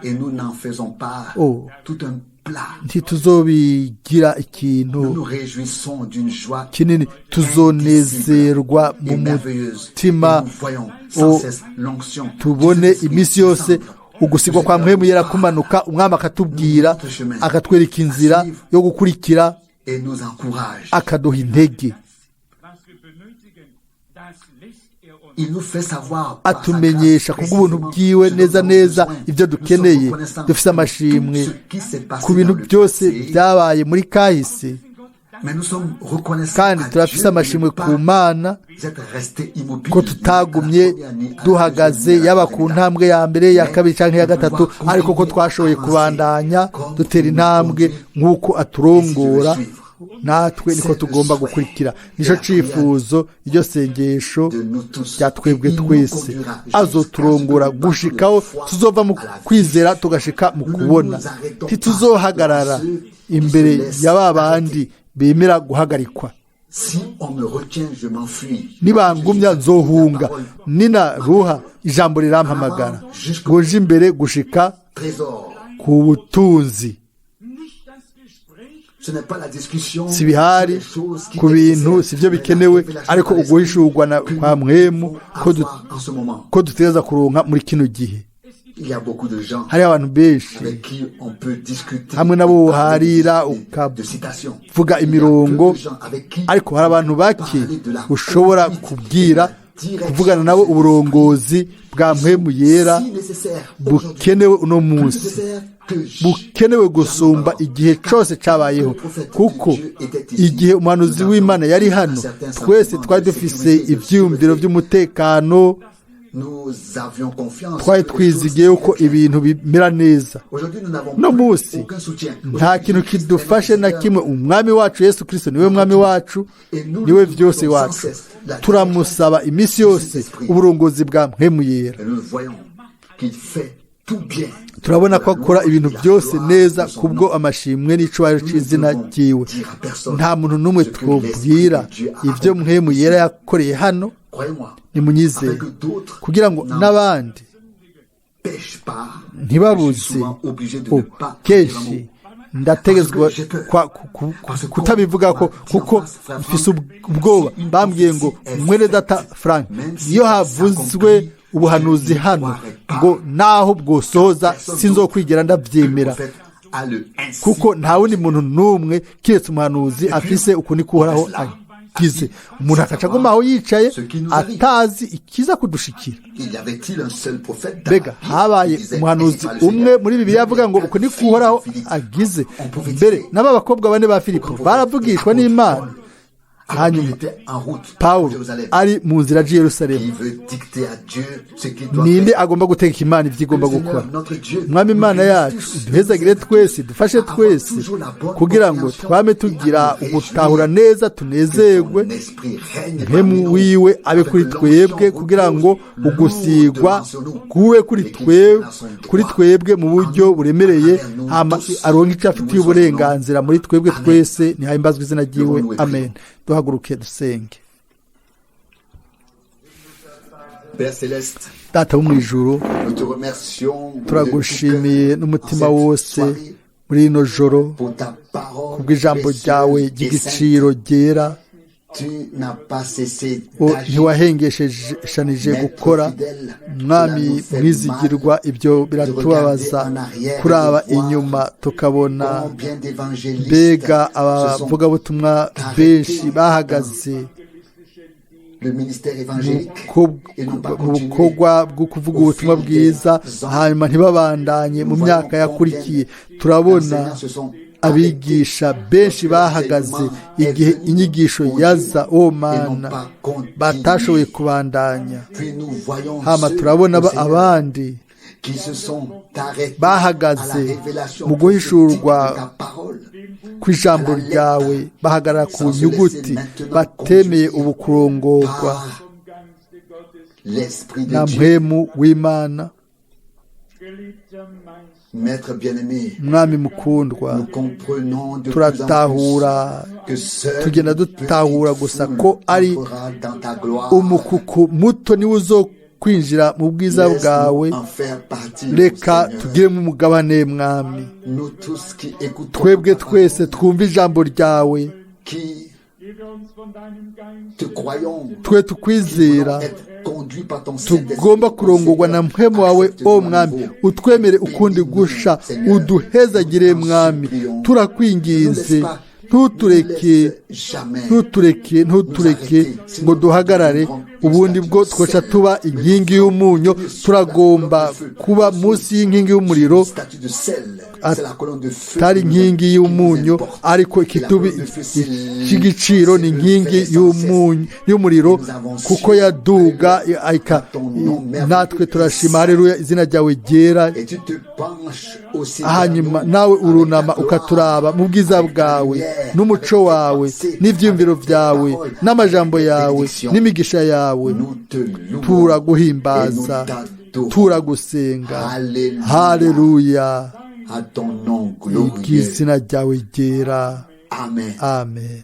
Et nous n'en faisons pas Oh. tout un plat. Ntituzobigira ikintu Nous nous réjouissons d'une joie kinini, tuzonezerwa mu et merveilleuse. mutima. Et nous voyons sans Oh, cesse l'onction du tubone Saint-Esprit iminsi yose descendre. ugusigwa kwa mpwemu yera kumanuka, umwami akatubwira, akatwereka inzira yo gukurikira, Et nous encourage. akaduha intege. Was wir benötigen, das lässt er uns. Il nous fait savoir par sa Atumenyesha grâce kubw'ubuntu précisément bwiwe ce dont neza nous avons neza besoin. ibyo Nous sommes dukeneye. reconnaissants Dufise pour amashimwe tout ce qui s'est passé ku bintu dans le byose passé, byabaye muri kahise, mais nous sommes reconnaissants kandi à turafise Dieu de amashimwe ne ku pas Mana être resté immobile, ko ni à la tutagumye première, ni à la duhagaze, deuxième, ni à la yaba ku troisième ntambwe ya mbere, ya Mais kabiri canke ya de gatatu, pouvoir ariko ko continuer twashoboye à avancer kubandanya comme dutera nous intambwe conduit. nk'uko aturongora, Et si je veux suivre, natwe niko c'est le tugomba souhait gukurikira. et Nico la prière cifuzo, iryo sengesho de nous tous. rya twebwe Il nous twese. conduira jusqu'à Azoturongora ce que nous gushikaho passions de tuzova mu foi à la vie. kwizera tugashika mu Nous ne kubona. nous arrêtons pas Ntituzohagarara devant ceux qui imbere se laissent ya ba bandi arrêter. bemera guhagarikwa. Si on me retient, je m'enfuis. Nibangumya nzohunga, nina ruha ijambo rirampamagara ngo nje imbere gushika Trésor. ku butunzi. Nicht das Gespräch Ce n'est pas la discussion Si bihari sur les choses qui ku est bintu, nécessaire, si byo mais la bikenewe, révélation ariko par l'esprit uguhishurwa na que kwa nous mpwemu devons ko avoir en ce moment. ko dutegereza kuronka muri kino gihe. Il y a beaucoup de gens Hariho abantu benshi avec qui on peut discuter, hamwe nabo et parler woharira, de citations. ukavuga Il y a imirongo, peu de gens avec qui ariko hari abantu bake parler de la ushobora conduite kubwira, et de la direction kuvugana nabo uburongozi bwa mpwemu yera si nécessaire aujourd'hui, bukenewe uno plus munsi, nécessaire que bukenewe gusumba igihe cose cabayeho, kuko igihe umuhanuzi w'Imana yari hano, twese twari dufise ivyiyumviro vy'umutekano, nous avions confiance twari que les choses twizigiye yuko étaient bien. ibintu bimera neza. Aujourd'hui, nous n'avons No plus munsi aucun soutien. nta Aujourd'hui, kintu Jésus-Christ est kidufashe notre na Seigneur. kimwe. Umwami wacu Yesu Kristo niwe mwami wacu, niwe vyose wacu. Turamusaba iminsi yose uburongozi bwa mpwemu yera. Et nous voyons qu'il fait tout bien. Turabona ko akora ibintu byose neza kubwo amashimwe n'icubahiro c'izina ryiwe. Nta muntu n'umwe twobwira ivyo mpwemu yera yakoreye hano. Croyez-moi, Nimunyizere afin que d'autres kugira ngo n'en n'abandi pêchent pas. Je suis ntibabuze. souvent obligé de Oh, ne pas dire un kenshi mot. ndategetswe kutabivuga ko kuko mfise ubwoba. Bambwiye ngo mwene data Frank, iyo havuzwe ubuhanuzi hano ngo naho bwosohoza sinzokwigera ndabyemera, Prophète a le ainsi. kuko nta wundi muntu n'umwe kiretse umuhanuzi afise uku niko Uhoraho agize. Umuntu akaca aguma aho yicaye atazi ikiza kudushikira. Il y avait-il un seul prophète dans Mbega la Bible habaye qui disait, umuhanuzi ainsi parle le umwe Seigneur? muri Bibiliya avuga ngo uku niko Uhoraho agize? Mbere n'aba bakobwa bane ba Filipo baravugishwa n'Imana. Alors qu'il Hanyuma était en route pour Pawulo Jérusalem. ari mu nzira aje i Yerusalemu, Qui veut dicter à Dieu ce qu'il doit ninde faire? agomba gutegeka Imana ibyo igomba Le Seigneur, gukora? notre Dieu, Mwami nous Imana bénisse yacu, tous, duhezagire twese, dufashe à avoir twese toujours la bonne kugira ngo compréhension twame et à tugira nous ugutahura réjouir neza, que tunezerwe. son esprit règne Mpemu parmi nous, wiwe abe afin kuri que twebwe l'onction kugira ngo repose ugusigwa lourdement sur nous, kuwe kuri et qu'il twebwe, tienne à son droit. kuri twebwe mu buryo En nous, buremereye, à travers nous hama tous, aronke icyo afitiye nous soyons uburenganzira muri twebwe Amen. twese. Ntihahimbazwe izina ryiwe. Levons-nous et prions. Amen. Duhaguruke dusenge. Père céleste, Data wo mu ijuru, nous te remercions de tout turagushimiye cœur en n'umutima cette wose soirée muri rino joro pour ta parole kubw'ijambo ryawe précieuse et sainte. ry'igiciro ryera. Tu n'as pas cessé O, d'agir. ntiwahengeshanije Maître gukora, fidèle, Mwami cela nous fait mwizigirwa. mal Ibyo de biratubabaza regarder en arrière et kuraba de voir inyuma tukabona combien d'évangélistes mbega se sont abavugabutumwa benshi bahagaze le ministère évangélique et n'ont pas mu continué. bukorwa bwo kuvuga ubutumwa bwiza, hanyuma ntibabandanye mu myaka yakurikiye. Turabona abigisha benshi bahagaze igihe inyigisho yaza, o Mana, batashoboye kubandanya. Puis nous voyons Hama ceux, turabona au Seigneur, abandi qui se sont arrêtés bahagaze à la révélation mu guhishurwa prophétique de ta parole. kw'ijambo ryawe, bahagarara ku nyuguti, batemeye ubu kurongorwa Par l'Esprit na de Dieu, mpwemu w'Imana. Geliebter Meister, Maître bien-aimé, Mwami mukundwa, nous comprenons de plus en plus turatahura, que seule tugenda une dutahura petite gusa foule ko ari entrera dans ta gloire. umukuku muto niwe kwinjira mu bwiza bwawe. Laisse-nous en faire partie, Reka Seigneur. tugiremo umugabane, Mwami. Nous tous qui écoutons Twebwe ta twese parole, twumva ijambo ryawe, qui Die wir uns von deinem Geist te croyons, twe qui tukwizera, voulons être conduits par ton Saint-Esprit, tugomba kurongorwa na Seigneur, mpwemu wawe, o accepte-nous à Mwami, nouveau. utwemere ukundi gusha, uduhezagire, Mwami, turakwinginze. Ntutureke, ntutureke, ntutureke ngo duhagarare. Ubundi bwo twoca tuba inkingi y'umunyu. Turagomba kuba munsi y'inkingi y'umuriro, Statue de sel, c'est la colonne de feu atari qui nous- inkingi qui nous y'umunyu, importe. ariko Et la ikitubi colonne de feu, c'est cy'igiciro ni c'est le inkingi fait essentiel. y'umunyu y'umuriro, kuko yaduga ayika. Natwe turashima, haleluya, izina ryawe ryera. Et tu te penches aussi vers Hanyuma nous nawe avec urunama ta gloire, ukaturaba mu bwiza avec ta bwawe lumière, n'umuco avec tes wawe pensées, n'ibyiyumviro avec tes byawe paroles, n'amajambo avec tes yawe bénédictions. n'imigisha yawe. Nous te louons et nous Turaguhimbaza, t'adorons. turagusenga. Alléluia. Haleluya À ton nom glorieux. izina ryawe ryera. Amen. Amen.